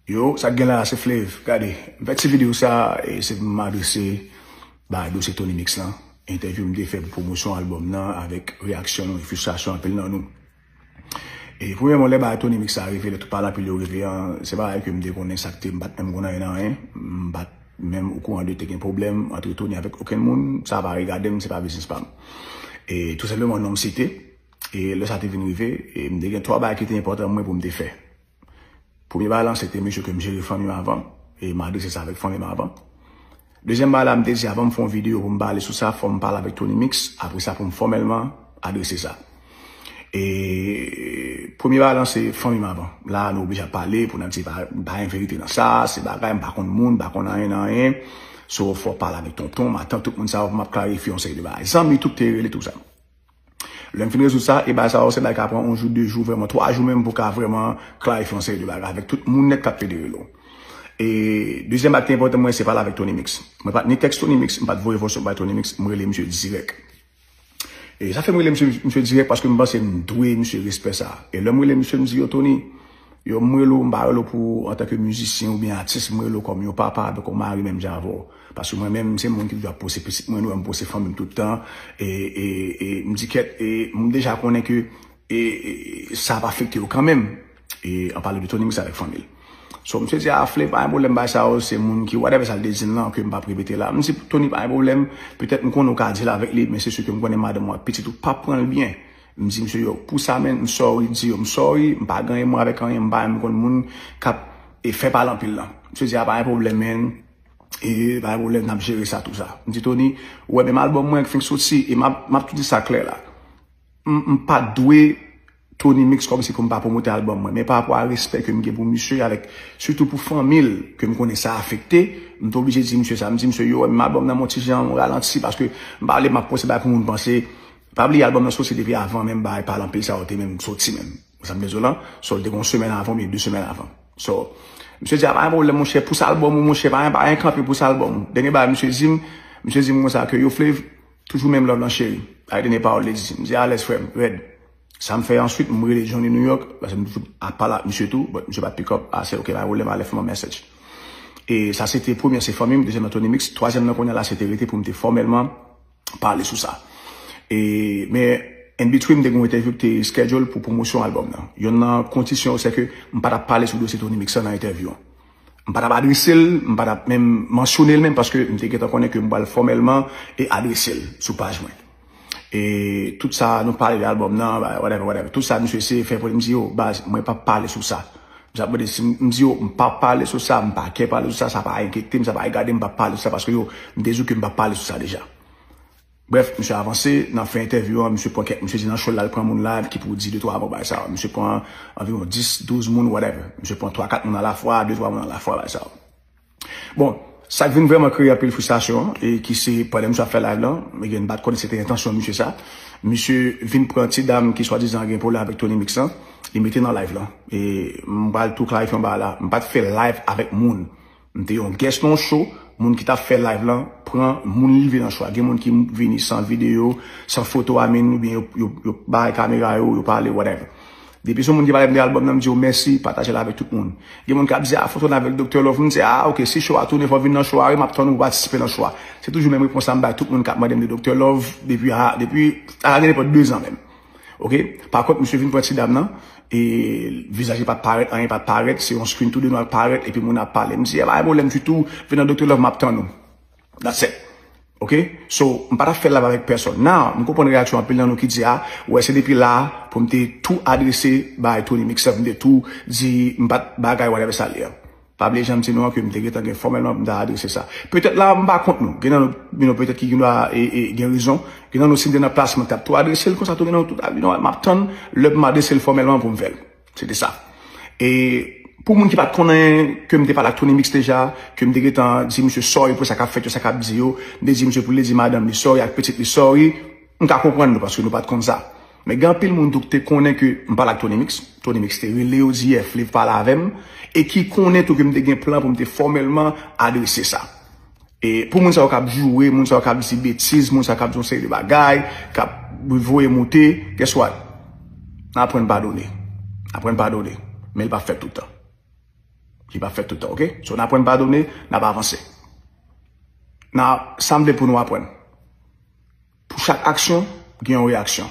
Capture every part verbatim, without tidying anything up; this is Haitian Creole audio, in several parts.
Yo, sa k gen la, se Flav. Gade, m fè ti videyo sa, e se pou m adrese ba dosye Tony Mix lan. Entèvyou m te fè pou pwomosyon albòm nan avèk reyaksyon nou e fristrasyon anpil nan nou. E premyèman, lè bagay Tony Mix sa rive, lè tout pale anpil yo rive an, se bagay ke m te konnen sa k te, m pa t menm konn anyen nan anyen. M pa t menm okouran de te gen pwoblèm ant Tony avèk okenn moun, sa pa regade m, se pa biznis pa m. E tou senpleman non m site, e lè sa te vin rive, e m te gen twa bagay ki te enpòtan mwen pou m te fè. Premye bagay lan, se te mesye ke m jere fanmi m avan, e m adrese sa avèk fanmi m avan. Dezyèm bagay la, m te di avan m fè yon videyo pou m pale sou sa, fò m pale avèk Tony Mix, apre sa pou m fòmèlman adrese sa. E premye bagay lan, se fanmi m avan. La, nou oblije ap pale pou n ap di pa, pa gen verite nan sa, se bagay, m pa konn moun, m pa konn anyen nan anyen. So, fò pale avèk tonton, matant, tout moun sa yo pou m ap klarifye yon seri de bagay. Zanmi, tout te rele tou sa. Lè m fin rezoud sa, e bagay sa yo se bagay ka pran yon jou, de jou, vrèman twa jou menm pou ka vrèman klarifye yon seri de bagay avèk tout moun nèt k ap federe l. E dezyèm bagay ki te enpòtan mwen, se pale avèk Tony Mix. Mwen pa t ni tèks Tony Mix, m pa t voye vòs bay Tony Mix, m rele misye dirèk. E sa fè m rele misye, misye dirèk paske m panse m dwe misye respè sa. E lè m rele misye, m di, yo, Tony, yo, m rele w, m pa rele w pou antanke mizisyen oubyen atis, m rele w kòm yon papa avèk yon mari menm jan avè w. Paske mwen menm, se moun ki toujou ap pose pitit mwen, nou wè m pose fanmi m tout tan. E, e, e m di kèt, e m deja konnen ke e, e, sa ap afekte yo kanmenm. E an pale de Tony Mix avèk fanmi l. So, misye di, a, Flav, pa gen pwoblèm, bagay sa yo, se moun ki, whatever sa l te di m lan, ke m p ap repete la. M di, Tony, pa gen pwoblèm, petèt m konnen w ka deal avèk li, men se si ke m konnen madanm ou ak pitit ou p ap pran l byen. M di misye, yo, pou sa, men, m sorry, di yo, m sorry, m pa gen anyen mwen avèk anyen, m pa menm konn moun k ap, e, fè pale anpil lan. Misye di, a, pa gen pwoblèm, men, e, pa gen pwoblèm, n ap jere sa, tou sa. M di, Tony, ou wè, menm albòm mwen k fenk soti, e m ap, m ap tou di sa klè la. M, m pa dwe Tony Mix kòmsi pou m pa pwomote albòm mwen. Men pa rapò a respè ke m gen pou misye, avèk, sitou pou fanmi l, ke m konnen sa afekte, m te oblije di misye sa. M di misye, yo, menm albòm nan, m on ti jan ralanti, paske m pa vle m ap poste bagay pou moun panse. Pa bliye, albòm nan soti depi avan menm bagay pale anpil sa yo te menm soti menm. Ou sa m bezwen lan? So, l te gen yon semèn avan oubyen de semèn avan. So, misye di, a, pa gen pwoblèm, monchè, pous albòm ou, monchè, pa gen, pa gen kanpe, pous albòm ou. Dènye bagay, misye di m, misye di m konsa ke, yo, Flav, toujou menm love lan, cheri. Ay, dènye pawòl li di. M di, alèz, frè m, rèd. Sa m fè answit, m rele Johnny New York, paske m toujou ap pale ak misye tou, but misye pa t pick up, a, se ok, pa gen pwoblèm, alè fè m yon message. E sa se te premye, se fanmi m, dezyèm nan Tony Mix, twazyèm nan kounye a la, se te rete pou m te fòmèlman pale sou sa. E, men, in between, m te gen yon entèvyou ki te schedule pou pwomosyon albòm nan. Yonn nan kondisyon yo, se ke m pa t ap pale sou dosye Tony Mix lan nan entèvyou an. M pa t ap adrese l, m pa t ap menm mansyone l menm, paske m te gentan konnen ke m pral fòmèlman e adrese l sou paj mwen. E tout sa, nou pale de albòm nan, ba, whatever, whatever. Tout sa, misye eseye fè pou li, m di, yo, baz, mwen p ap pale sou sa. Misye ap mande si m, m di, yo, m p ap pale sou sa, m pa kè pale sou sa, sa pa enkyete m, sa pa regade m, m p ap pale sou sa, paske yo, m te di w ke m p ap pale sou sa deja. Brèf, misye avanse, nan fen entèvyou an, misye pran kèk, misye di nan show l la, l pran moun live ki pou di de twa mo bagay sa yo. Misye pran anviwon dis, douz moun, whatever. Misye pran twa, kat moun alafwa, de, twa moun alafwa, bagay sa yo. Bon, sa k vin vrèman kreye anpil fristrasyon, e ki se pandan misye ap fè live lan, e gen m pa t konnen se te entansyon misye sa. Misye vin pran ti dam ki swadizan gen pwoblèm avèk Tony Mix lan, li mete nan live lan. E m pral tou klarifye yon bagay la. M pa t fè live avèk moun. M te yon guest nan yon show, moun ki t ap fè live lan, pran moun li vle nan show a. Gen moun ki vini san videyo, san foto, I mean, oubyen yo, yo, yo bay kamera yo, yo pale, whatever. Depi se yon moun ki pale m de albòm nan, m di yo mèsi, pataje l avèk tout moun. Gen moun k ap di, a, fò w tounen avèk Doktè Love. M di, a, ok, si show a tounen, fò w vin nan show a, wi, m ap tann ou patisipe nan show a. Se toujou menm repons sa m bay tout moun k ap mande m de Doktè Love depi, a, depi, a, gen nenpòt de zan menm. Ok? Pa kont, misye vin pran ti dam nan, e vizaj li pa t parèt, anyen pa t parèt, se yon screen tou de nou ap parèt, epi moun ap pale. M di, e pa gen pwoblèm ditou, vin nan Doktè Love, m ap tann ou. That's it. Ok? So, m pa t ap fè live avèk pèsòn. Now, m konprann reyaksyon anpil nan nou ki di, a, ou wè, se depi la pou m te tou adrese bay Tony Mix lan, pou m te tou di, m pa t bagay, whatever sa l ye a. Pa bliye jan m di nou an ke m te gentan gen fòmèlman pou m ta adrese sa. Petèt la, m pa kont nou. Gen nan nou, you know, petèt ki gen dwa, e, e, gen rezon. Gen nan nou, si m te nan plas mwen, t ap tou adrese l konsa tou, gen nan nou, tou, you know, m ap tann lè pou m adrese l fòmèlman pou m fè l. Se te sa. E pou moun ki pa t konnen ke m te pale ak Tony Mix deja, ke m te gentan di misye sorry pou sa k ap fèt yo, sa k ap di yo, m te di misye pou l di madanm li sorry ak pitit li sorry, m ka konprann nou paske nou pa t konn sa. Men gen anpil moun tou ki te konnen ke m pale ak Tony Mix. Tony Mix te rele yo di, yè, Flav pale avè m, e ki konnen tou ke m te gen plan pou m te fòmèlman adrese sa. E pou moun sa yo k ap joure, moun sa yo k ap di betiz, moun sa yo k ap di yon seri de bagay, k ap voye moute, guess what? Aprann padone. Aprann padone. Men l p ap fèt tout tan. Li p ap fèt tout tan, oke? So, n aprann padone, n ap avanse. Nan sa m vle pou nou aprann. Pou chak aksyon, gen yon reyaksyon.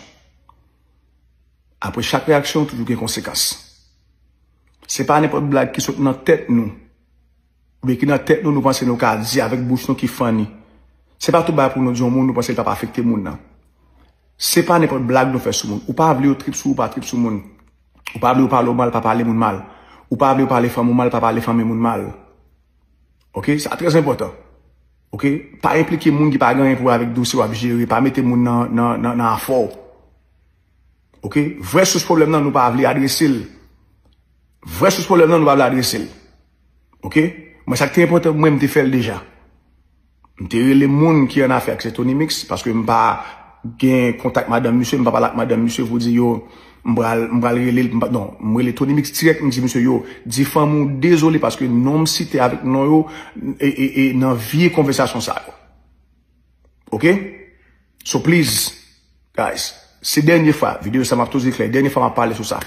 Apre chak reyaksyon, toujou gen konsekans. Se pa nenpòt blag ki sot nan tèt nou, oubyen ki nan tèt nou, nou panse nou ka di avèk bouch nou ki funny. Se pa tout bagay pou nou di yon moun, nou panse l p ap afekte moun nan. Se pa nenpòt blag nou fè sou moun. Ou pa vle yo trip sou ou, pa trip sou moun. Ou pa vle yo pale w mal, pa pale moun mal. Ou pa vle yo pale fanmi w mal, pa pale fanmi moun mal. Oke? Sa trè enpòtan. Oke? Pa enplike moun ki pa gen anyen pou wè avèk dosye w ap jere. Pa mete moun nan, nan, nan, nan afè w. Oke? Vrè sous pwoblèm nan, nou pa vle adrese l. Vrè sous pwoblèm nan, nou pa vle adrese l. Oke? Mwen, sa k te enpòtan pou mwen, m te fè l deja. M te rele moun ki an afè ak se Tony Mix, paske m pa gen kontak madanm misye, m pa pale ak madanm misye pou di yo, m pral, m pral rele l, m pa, non, m rele Tony Mix dirèk, m di misye, yo, di fanmi w dezole paske non m site avèk non yo, e, e, e nan vye konvèsasyon sa yo. Oke? So please, guys, se dènye fwa, videyo sa m ap toujou klè, dènye fwa m ap pale sou sa.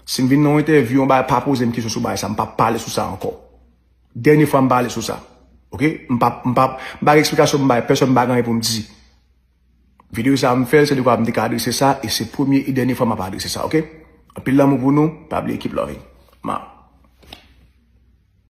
Si m vin nan yon entèvyou, yon bagay pa poze m kesyon sou bagay sa, m p ap pale sou sa ankò. Dènye fwa m pale sou sa. Oke? M p ap, m p ap, m pa gen eksplikasyon m bay pèsonn, m pa gen anyen pou m di. Videyo sa m fè l, se dekwa m te ka adrese sa, e se premye e dènye fwa m ap adrese sa, oke? Anpil lanmou pou nou, pa bliye keep loving. Ma.